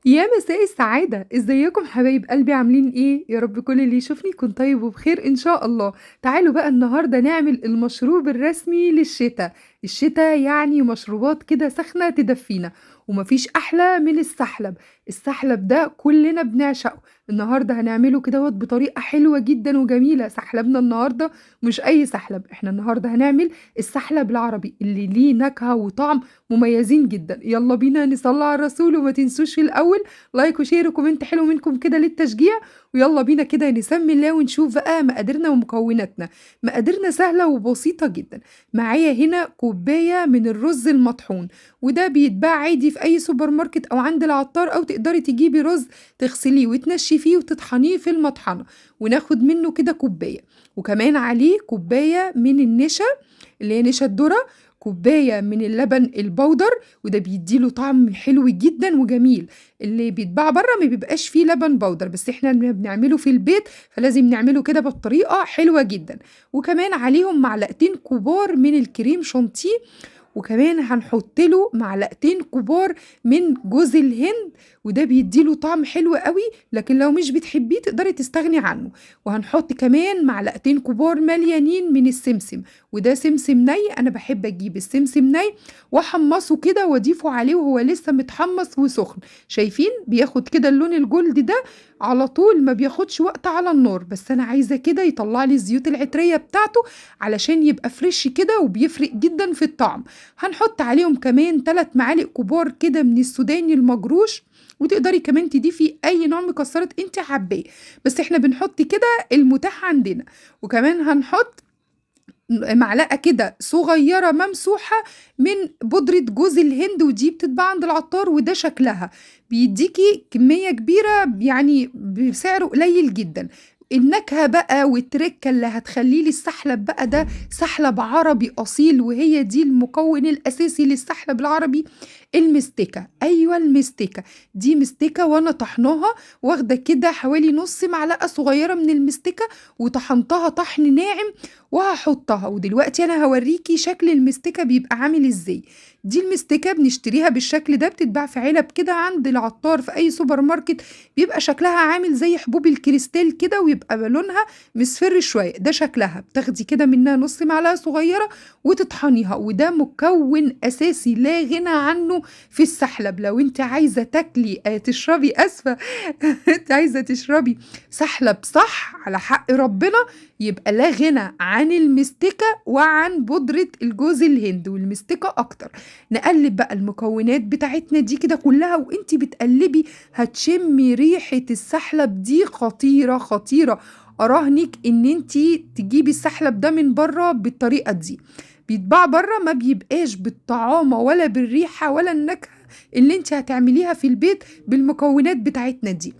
يا مساء السعادة، ازيكم حبايب قلبي؟ عاملين ايه؟ يا رب كل اللي يشوفني يكون طيب وبخير ان شاء الله. تعالوا بقى النهاردة نعمل المشروب الرسمي للشتاء. الشتاء يعني مشروبات كده سخنة تدفينا، ومفيش احلى من السحلب. السحلب ده كلنا بنعشقه. النهاردة هنعمله كده بطريقة حلوة جدا وجميلة. سحلبنا النهاردة مش اي سحلب، احنا النهاردة هنعمل السحلب العربي اللي ليه نكهة وطعم مميزين جدا. يلا بينا نصلي على الرسول، وما تنسوش في الاول like و share و comment حلو منكم كده للتشجيع. ويلا بينا كده نسمي الله ونشوف بقى مقاديرنا ومكوناتنا. مقاديرنا سهلة وبسيطة جدا. معايا هنا كوباية من الرز المطحون، وده بيتباع عادي في اي سوبر ماركت او عند العطار، او تقدري تجيبي رز تغسليه وتنشفيه وتطحنيه في المطحنة، وناخد منه كده كوباية. وكمان عليه كوباية من النشا اللي هي نشا الذرة، كوباية من اللبن البودر، وده بيديله طعم حلو جدا وجميل. اللي بيتباع بره ما بيبقاش فيه لبن بودر، بس احنا بنعمله في البيت فلازم نعمله كده بالطريقة حلوة جدا. وكمان عليهم معلقتين كبار من الكريم شانتيه، وكمان هنحط له معلقتين كبار من جوز الهند، وده بيديله طعم حلو قوي، لكن لو مش بتحبيه تقدري تستغني عنه. وهنحط كمان معلقتين كبار مليانين من السمسم، وده سمسم ني، انا بحب اجيب السمسم ني واحمصه كده واضيفه عليه وهو لسه متحمص وسخن. شايفين بياخد كده اللون الجولد ده على طول، ما بياخدش وقت على النار، بس انا عايزه كده يطلع لي الزيوت العطريه بتاعته علشان يبقى fresh كده، وبيفرق جدا في الطعم. هنحط عليهم كمان 3 معالق كبار كده من السوداني المجروش، وتقدري كمان تضيفي اي نوع مكسرات انت حباه، بس احنا بنحط كده المتاح عندنا. وكمان هنحط معلقه كده صغيرة ممسوحة من بودره جوز الهند، ودي بتتباع عند العطار، وده شكلها بيديكي كمية كبيرة يعني بسعر قليل جدا. النكهة بقى والتركه اللي هتخلي لي السحلب بقى ده سحلب عربي اصيل، وهي دي المكون الاساسي للسحلب العربي، المستكه. ايوه المستكه دي مستكه وانا طحناها، واخده كده حوالي نص معلقه صغيرة من المستكه وطحنتها طحن ناعم وهحطها. ودلوقتي انا هوريكي شكل المستكه بيبقى عامل ازاي. دي المستكه بنشتريها بالشكل ده، بتتباع في علب كده عند العطار في اي سوبر ماركت، بيبقى شكلها عامل زي حبوب الكريستال كده، ويبقى لونها مصفر شوية. ده شكلها، بتاخدي كده منها نص معلقه صغيرة وتطحنيها، وده مكون اساسي لا غنى عنه في السحلب. لو انت عايزه تاكلي تشربي، اسفه انت عايزه تشربي سحلب صح على حق ربنا، يبقى لا غنى عن المستكه وعن بودره الجوز الهند، والمستكه اكتر. نقلب بقى المكونات بتاعتنا دي كده كلها، وانت بتقلبي هتشمي ريحه السحلب دي خطيرة خطيرة. اراهنك ان انت تجيبي السحلب ده من بره بالطريقة دي، بيتباع بره ما بيبقاش بالطعامه ولا بالريحه ولا النكهة اللي انت هتعمليها في البيت بالمكونات بتاعتنا دي.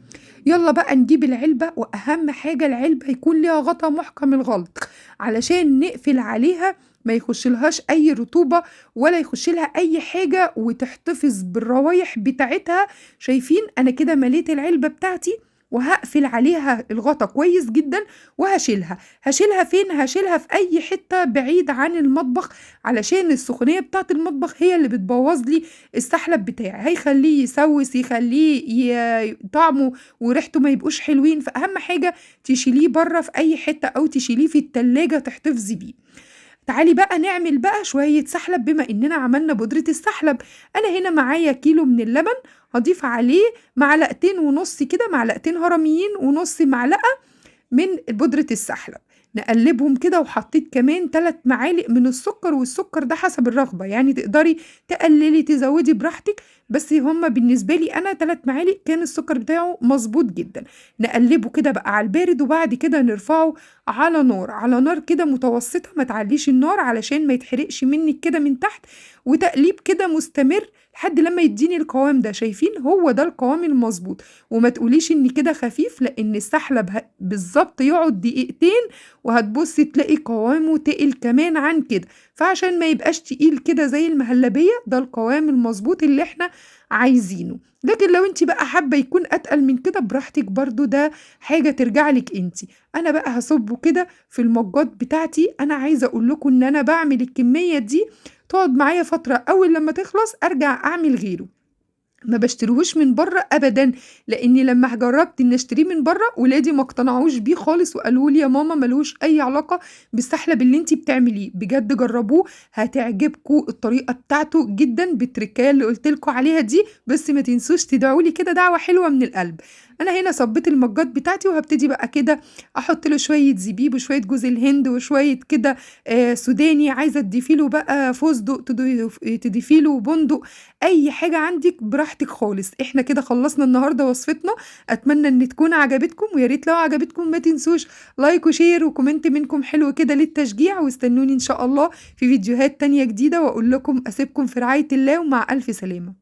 يلا بقى نجيب العلبة، واهم حاجة العلبة يكون ليها غطا محكم الغلق علشان نقفل عليها ما يخشلهاش اي رطوبة ولا يخشلها اي حاجة، وتحتفظ بالروايح بتاعتها. شايفين انا كده مليت العلبة بتاعتي وهقفل عليها الغطا كويس جدا وهشيلها. هشيلها فين؟ هشيلها في اي حتة بعيد عن المطبخ، علشان السخونيه بتاعه المطبخ هي اللي بتبوظ لي السحلب بتاعي، هيخليه يسوس، يخليه طعمه وريحته ما يبقوش حلوين. فاهم حاجة تشيليه بره في اي حتة او تشيليه في التلاجة تحتفظي بيه. تعالي بقى نعمل بقى شوية سحلب، بما اننا عملنا بودرة السحلب. انا هنا معايا كيلو من اللبن، هضيف عليه 2.5 معلقة كده، معلقتين هرميين ونص معلقة من بودرة السحلب. نقلبهم كده، وحطيت كمان 3 معالق من السكر، والسكر ده حسب الرغبة، يعني تقدري تقللي تزودي براحتك، بس هما بالنسبة لي أنا 3 معالق كان السكر بتاعه مظبوط جدا. نقلبه كده بقى على البارد، وبعد كده نرفعه على نار، على نار كده متوسطة، ما تعليش النار علشان ما يتحرقش منك كده من تحت، وتقليب كده مستمر لحد لما يديني القوام ده. شايفين هو ده القوام المظبوط، وما تقوليش ان كده خفيف، لان السحلب بالظبط يقعد دقيقتين وهتبصي تلاقي قوامه تقل كمان عن كده. فعشان ما يبقاش تقيل كده زي المهلبية، ده القوام المظبوط اللي احنا عايزينه. لكن لو انت بقى حابة يكون اتقل من كده براحتك، برضو ده حاجة ترجع لك انت. انا بقى هصبه كده في المجات بتاعتي. انا عايزة اقول لكم ان انا بعمل الكمية دي تقعد معايا فترة، اول لما تخلص ارجع اعمل غيره. ما باشتريهوش من برّه أبدًا، لإني لمّا جرّبت إني أشتريه من برّه ولادي ما اقتنعوش بيه خالص وقالوا لي: "يا ماما ما لهوش أي علاقة بالسحلب اللي أنتِ بتعمليه." بجد جرّبوه هتعجبكم الطريقة بتاعته جدًا بالتركاية اللي قُلت لكم عليها دي، بس ما تنسوش تدعوا لي كده دعوة حلوة من القلب. أنا هنا صبيت المجات بتاعتي وهابتدي بقى كده أحط له شوية زبيب وشوية جوز الهند وشوية كده سوداني، عايزة تضيفي له بقى فستق، تضيفي له بندق، أي حاجة عندِك براحتك خالص. إحنا كده خلصنا النهارده وصفتنا، أتمنى إن تكون عجبتكم، ويا ريت لو عجبتكم ما تنسوش like و share و comment منكم حلو كده للتشجيع، واستنوني إن شاء الله في فيديوهات تانية جديدة، وأقول لكم أسيبكم في رعاية الله ومع ألف سلامة.